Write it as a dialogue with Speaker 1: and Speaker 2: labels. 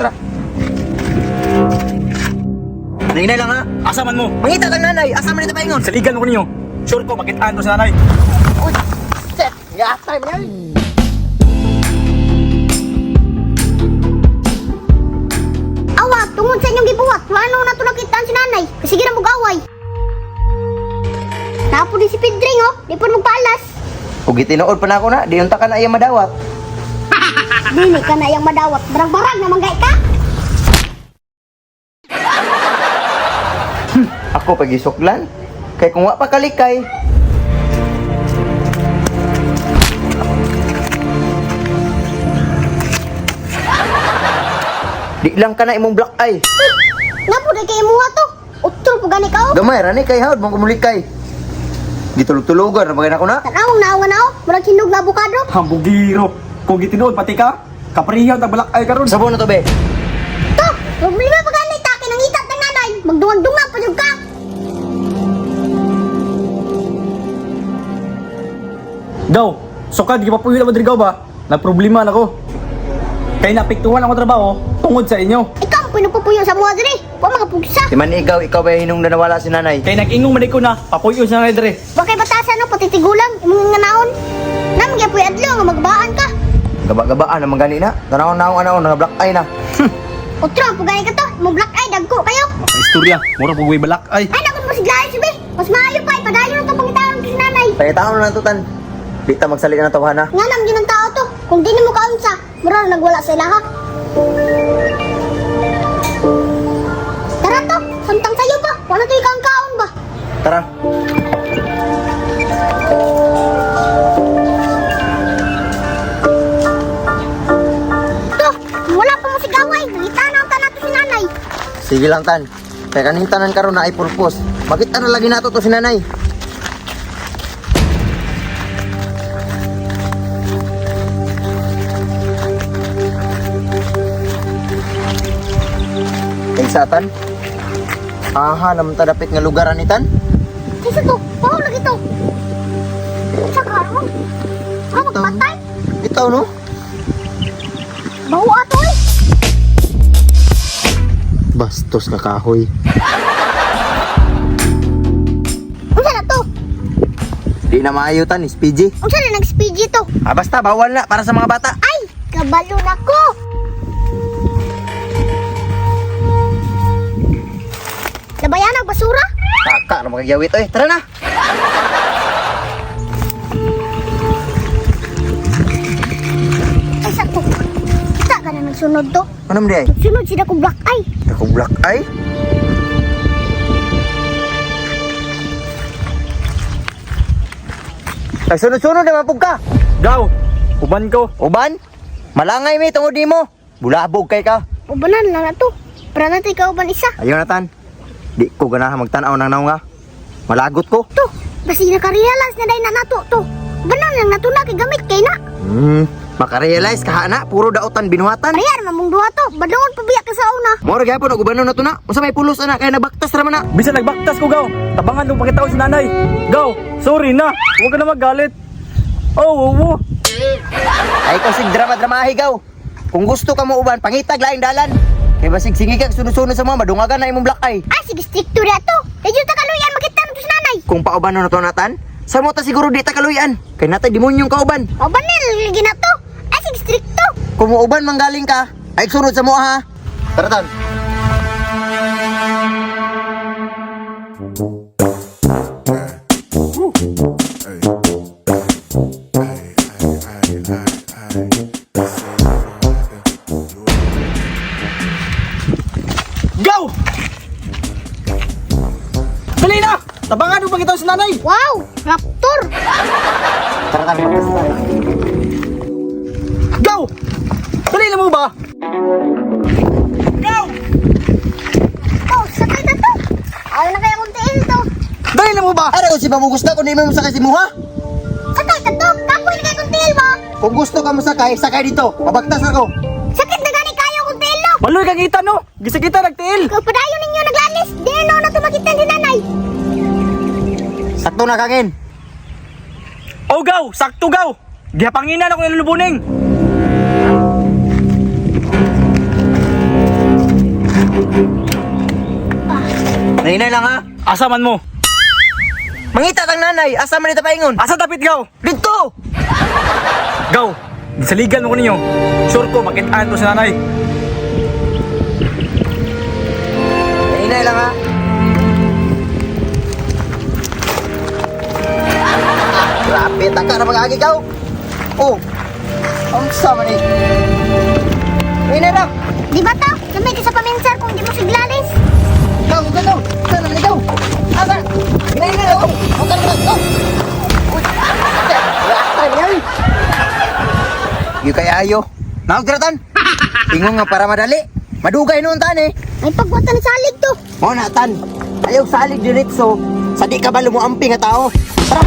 Speaker 1: Tara. Nanginay lang ha.
Speaker 2: Asa man mo?
Speaker 1: Mangita kang nanay, asa man ito paingon?
Speaker 2: Saligan ko ninyo. Sure ko makitaan ko sa nanay.
Speaker 1: Uy, shit! Yatay mo yan!
Speaker 3: Awa, tungod sa inyong gibuhat, wala na nato nakitaan si nanay. Kasi na mo gaway. Napo din si Pedring, oh. Di pa magpaalas.
Speaker 1: Ug gitinuod pa na ako na, di unta ka na iya madawat.
Speaker 3: Dili ka na iyang madawat. Barang-barang na manggay ka.
Speaker 1: Ako pagisuklan. Kay kung wa pa kalikay, di lang ka na imong black eye.
Speaker 3: Napo din kay imuha to. Utro po gani ka, oh.
Speaker 1: Gamay ra ni kay haud mong kumulikay. Gitulog-tulogan ra bagay na ako na.
Speaker 3: Tanawang naong na, oh. Murag hinog na abukado.
Speaker 2: Hambugiro. Kung gitinuod pati ka, kapareha ta balak ay karon.
Speaker 1: Sabon na to be.
Speaker 3: To, problema pa gani ta kay nangita ta nanay. Magdungag-dungag pa jud ka.
Speaker 2: Gaw, sukad gipapuyo na mo diri gaw ba? Nagproblema na ko. Kay naapektuhan ako trabaho tungod sa inyo.
Speaker 3: Ikaw ang pinupupuyo sa mga diri. Wa makapugsa.
Speaker 1: Di man ikaw, ikaw ba hinong na nawala si nanay?
Speaker 2: Kay nag-ingong man ko na papuyo sa nanay diri.
Speaker 3: Wa kay batasan no patitigulang imong nganaon. Nam gyud adlaw nga magbaan ka.
Speaker 1: Gaba-gabaan naman gani na. Tanaw na ako na black eye na.
Speaker 3: Utro po gani ka to. Imong black eye dagko kayo.
Speaker 2: Istorya, mura pug balak ay.
Speaker 3: Ay nakon mo siglayo sibi. Mas maayo pa ipadayon na to pangitaon si nanay.
Speaker 1: Pangitaon na lang to tan. Di ta magsalita na tawhana.
Speaker 3: Nga nam gyud ang tao to. Kung di nimo kaunsa, mura na nagwala sa ilaha. Tara to, samtang sayo pa. Wala to ikang kaon ba?
Speaker 1: Tara.
Speaker 3: To, wala pa mo sigaway. Nangita na ang tanan to si nanay.
Speaker 1: Sige lang tan. Kay kaning tanan karon na ay purpose. Makita na lagi nato to si nanay. Kay satan. Aha, naman ta dapit nga lugar ani tan.
Speaker 3: Kaysa to, paho lagi to. Sa karon. Ka magpatay.
Speaker 1: Ikaw no?
Speaker 3: Baho ato eh.
Speaker 1: Bastos ka kahoy.
Speaker 3: Unsa na to?
Speaker 1: Di na maayo tan, is PG.
Speaker 3: Unsa na nag-speed to?
Speaker 1: Ah, basta bawal na para sa mga bata.
Speaker 3: Ay, kabalo na ko. Labayan ang basura.
Speaker 1: Taka na magagyawit oy. Tara na.
Speaker 3: Ay, sakto. Kita ka na nagsunod to.
Speaker 1: Ano man di ay?
Speaker 3: Sunod sila kong black eye.
Speaker 1: Ako black eye. Ay, sunod-sunod naman pug ka.
Speaker 2: Gaw, uban ko.
Speaker 1: Uban, malangay mi tungod nimo. Bulabog kay ka.
Speaker 3: Ubanan lang na to. Para natin ikaw uban isa.
Speaker 1: Ayaw na tan. Di ko ganahan magtan-aw ng naong nga. Malagot ko.
Speaker 3: To, basi nakarealize na dahil na nato to. Ubanan lang nato na kay gamit kay na.
Speaker 1: Makarealize ka na, puro daotan binuhatan.
Speaker 3: Ayan, mamong duha to. Badlungon pabiya ka sa una.
Speaker 1: Mora gyapon og ubanon na to na. Unsa may pulos ana kay nabaktas ra man na.
Speaker 2: Bisan nagbaktas ko gaw, tabangan ko pakitaon si nanay. Gaw, sorry na. Huwag ka na magalit. Oh, oh, oh.
Speaker 1: Ay kung sig drama-dramahi gaw. Kung gusto ka mo uban, pangitag laing dalan. Kay basig sige kag sunod-sunod sa mga madungagan na imong black eye.
Speaker 3: Ay, sige, stricto na to. Medyo takaluyan, makita na to sa nanay.
Speaker 1: Kung pauban na to natan, sa mo ta siguro di ta kaluyan. Kay natay demonyong kauban.
Speaker 3: Ubanan, lagi na to. Ay, sige, stricto.
Speaker 1: Kung muuban manggaling ka, ay sunod sa mo ha. Tara tan.
Speaker 2: Gaw! Dali na! Tabangan mo pagkitaon si nanay.
Speaker 3: Wow, raptor.
Speaker 1: Tara tan.
Speaker 2: Gaw! Dali na mo ba? Gaw!
Speaker 3: To, sakay na to. Ayaw na kaya kong tiil to.
Speaker 2: Dali na mo ba?
Speaker 1: Ara si pamugos na kun di mo sakay si muha.
Speaker 3: Sakay ka to. Kapoy na kaya kong tiil ba?
Speaker 1: Kung gusto ka mo sakay, sakay dito. Mabaktas ako.
Speaker 3: Sakit na gani kayo kong tiil no.
Speaker 2: Baloy kang ita no! Gisa kita nagtiil!
Speaker 3: Kung padayon ninyo naglalis, di na na to makita si nanay.
Speaker 1: Sakto na kangin.
Speaker 2: Oh, gaw! Sakto gaw! Gihapanginan ako ng lulubuning!
Speaker 1: Hinay lang ha.
Speaker 2: Asa man mo?
Speaker 1: Mangita tang nanay, asa man ito paingon?
Speaker 2: Asa dapit gaw?
Speaker 1: Dito!
Speaker 2: Gaw, saligan mo ko ninyo. Sure ko makitaan to si nanay.
Speaker 1: Hinay lang ha. Grabe, taka na mag-agi ka. Oh. Ang sama ni. Hinay lang.
Speaker 3: Di ba ta? Lamay ka sa paminsan kung di mo siglalis.
Speaker 1: Go, go, go. Sana man ikaw. Asa? Hinay lang. Oh, ang kana go. Uy. Wala tayo man. Yung kay ayo. Naog tan. Ingon nga para madali. Madugay noon tan eh.
Speaker 3: Ay pagwatan sa salig to.
Speaker 1: Mo na tan. Ayaw salig diretso. Sa di ka ba lumuampi nga tao? Tara.